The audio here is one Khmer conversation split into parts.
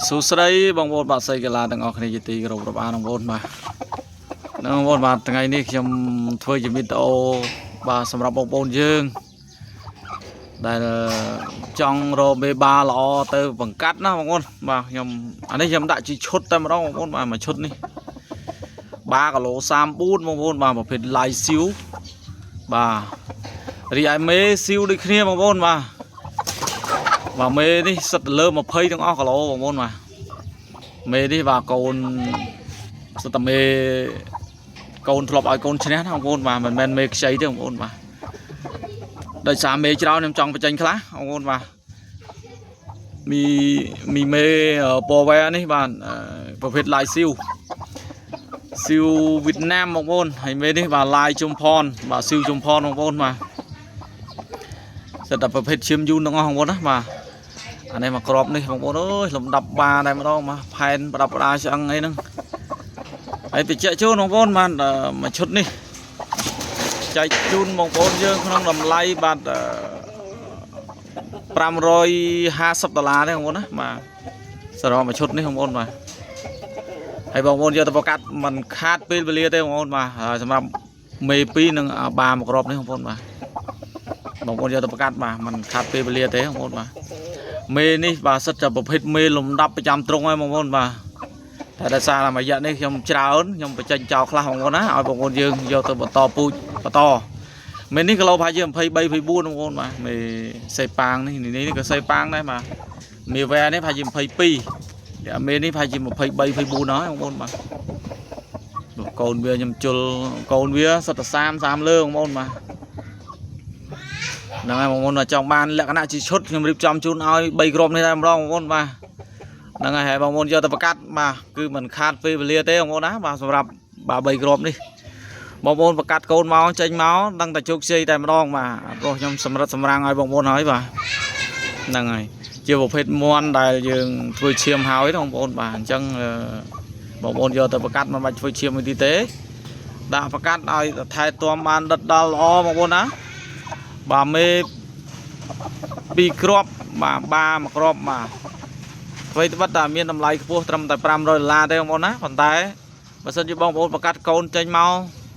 សួស្តីបងប្អូនបាក់សីកីឡាទាំងអស់គ្នាជាទីគោរពរាប់អានបងប្អូនបាទហ្នឹងបងប្អូនបាទថ្ងៃនេះខ្ញុំធ្វើជាវីដេអូបាទសម្រាប់បងប្អូនយើងដែលចង់រកមេបាល្អទៅបង្កាត់ណាបងប្អូនបាទខ្ញុំអានេះខ្ញុំដាក់ជាឈុតតែម្ដងបងប្អូនបាទមួយឈុតនេះបាគីឡូ34បងប្អូនបាទប្រភេទឡាយស៊ីវបាទរីឯមេស៊ីវដូចគ្នាបងប្អូនបាទបាទមេនេះសិតទៅលើ20ទាំងអស់គីឡូបងប្អូនបាទមេនេះបាទកូនសិតតែមេកូនធ្លាប់ឲ្យកូនឈ្នះណាបងប្អូនបាទមិនមែនមេខ្ចីទេបងប្អូនបាទដោយសារមេច្រើនខ្ញុំចង់បញ្ចេញខ្លះបងប្អូនបាទមីមីមេពណ៌វែនេះបាទប្រភេទឡាយស៊ីវស៊ីវវៀតណាមបងប្អូនហើយមេនេះបាទឡាយជុំផនបាទស៊ីវជុំផនបងប្អូនបាទសិតតែប្រភេទឈាមយូនទាំងអស់បងប្អូនណាបាទអានេះមកក្របនេះបងប្អូនអើយលំដាប់បាតែម្ដងបាទផែនប្រដាប់ប្រដាឆ្អឹងអីហ្នឹងហើយបញ្ជាក់ជូនបងប្អូនបាទមួយឈុតនេះចែកជូនបងប្អូនយើងក្នុងតម្លៃបាទ550ដុល្លារទេបងប្អូនណាបាទសរុបមួយឈុតនេះបងប្អូនបាទហើយបងប្អូនយកទៅប្រកាសមិនខាតពេលវេលាទេបងប្អូនបាទហើយសម្រាប់មេ2និងបាមួយក្របនេះបងប្អូនបាទបងប្អូនយកទៅប្រកាសបាទមិនខាតពេលវេលាទេបងប្អូនបាទមេនេះបាទសិតតែប្រភេទមេលំដាប់ប្រចាំត្រង់ហើយបងប្អូនបាទតែដោយសារតែមួយរយៈនេះខ្ញុំច្រើនខ្ញុំបញ្ចេញចោលខ្លះបងប្អូនណាឲ្យបងប្អូនយើងយកទៅបន្តពូជបន្តមេនេះគីឡូប្រហែលជា23 24បងប្អូនបាទមេសេប៉ាងនេះនេះក៏សេប៉ាងដែរបាទមេវ៉ែនេះប្រហែលជា22មេនេះប្រហែលជា23 24ហើយបងប្អូនបាទកូនវាខ្ញុំជុលកូនវាសិតតែ30 30លើបងប្អូនបាទហ្នឹងហើយបងប្អូនចង់បានលក្ខណៈជាឈុតខ្ញុំរៀបចំជូនឲ្យ3គ្រាប់នេះតែម្ដងបងប្អូនបាទហ្នឹងហើយបងប្អូនយកទៅប្រកាសបាទគឺមិនខាតពេលវេលាទេបងប្អូនណាបាទសម្រាប់បាទ3គ្រាប់នេះបងប្អូនប្រកាសកូនមកចេញមកដឹងតែជោគជ័យតែម្ដងបាទព្រោះខ្ញុំសម្រិតសម្រាំងឲ្យបងប្អូនហើយបាទហ្នឹងហើយជាប្រភេទមន់ដែលយើងធ្វើឈាមហើយបងប្អូនបាទអញ្ចឹងបងប្អូនយកទៅប្រកាសមិនបាច់ធ្វើឈាមមួយទីទេដាក់ប្រកាសឲ្យថែទាំបានដិតដល់ល្អបងប្អូនណាបាទមេពីរគ្រាប់បាទបាមួយគ្រាប់បាទអ្វីត្បិតតែមានតម្លៃខ្ពស់ត្រឹមតែ500ដុល្លារទេបងប្អូនណាប៉ុន្តែបើសិនជាបងប្អូនប្រកាសកូនចេញមក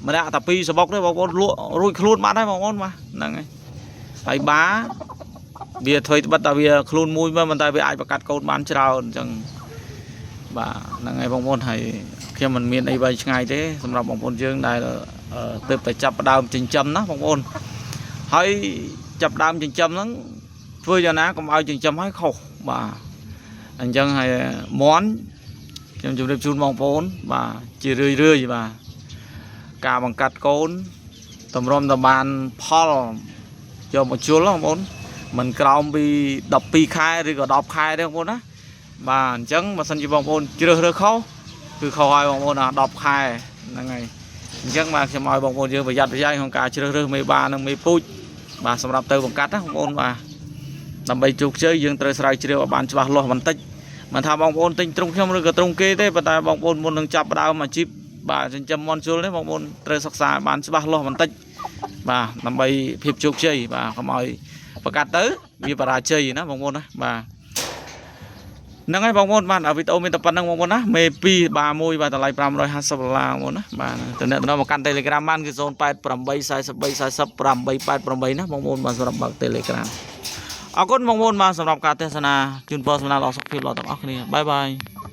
ម្នាក់តែពីរសបុកទេបងប្អូនលក់រួចខ្លួនបាត់ហើយបងប្អូនបាទហ្នឹងហើយហើយបាវាធ្វើត្បិតតែវាខ្លួនមួយមើលប៉ុន្តែវាអាចប្រកាសកូនបានច្រើនអញ្ចឹងបាទហ្នឹងហើយបងប្អូនហើយខ្ញុំមិនមានអីវែងឆ្ងាយទេសម្រាប់បងប្អូនយើងដែលទើបតែចាប់ផ្ដើមចិញ្ចឹមណាបងប្អូនហើយចាប់ដើមចិញ្ចឹមហ្នឹងធ្វើយ៉ាងណាកុំឲ្យចិញ្ចឹមឲ្យខុសបាទអញ្ចឹងហើយមន់ខ្ញុំជម្រាបជូនបងប្អូនបាទជារឿយរឿយបាទការបង្កាត់កូនតម្រុំតបានផលយកមកជុលបងប្អូនមិនក្រោមពី12ខែឬក៏10ខែទេបងប្អូនណាបាទអញ្ចឹងបើសិនជាបងប្អូនជ្រើសរើសខុសគឺខុសហើយបងប្អូនណា10ខែហ្នឹងហើយអញ្ចឹងបាទខ្ញុំឲ្យបងប្អូនយើងប្រយ័ត្នប្រយែងក្នុងការជ្រើសរើសមេបានិងមេពូជបាទសម្រាប់ទៅបង្កាត់ណាបងប្អូនបាទដើម្បីជោគជ័យយើងត្រូវស្រាវជ្រាវឲ្យបានច្បាស់លាស់បន្តិចមិនថាបងប្អូនទិញទ្រុងខ្ញុំឬក៏ទ្រុងគេទេប៉ុន្តែបងប្អូនមុននឹងចាប់ផ្ដើមអាជីពបាទចិញ្ចឹមមាន់ជុលនេះបងប្អូនត្រូវសិក្សាឲ្យបានច្បាស់លាស់បន្តិចបាទដើម្បីភាពជោគជ័យបាទកុំឲ្យប្រកាសទៅវាបរាជ័យណាបងប្អូនណាបាទហ្នឹងហើយបងប្អូនបាទវីដេអូមានតែប៉ុណ្្នឹងបងប្អូនណាមេ2បា1បាទតម្លៃ550ដុល្លារបងប្អូនណាបាទតំណតំមកកាន់ Telegram បានគឺ088 43 40 888ណាបងប្អូនបាទសម្រាប់បើក Telegram អរគុណបងប្អូនបាទសម្រាប់ការទស្សនាជូនពរសំណាងល្អសុខភាពល្អទាំងអស់គ្នាbye bye.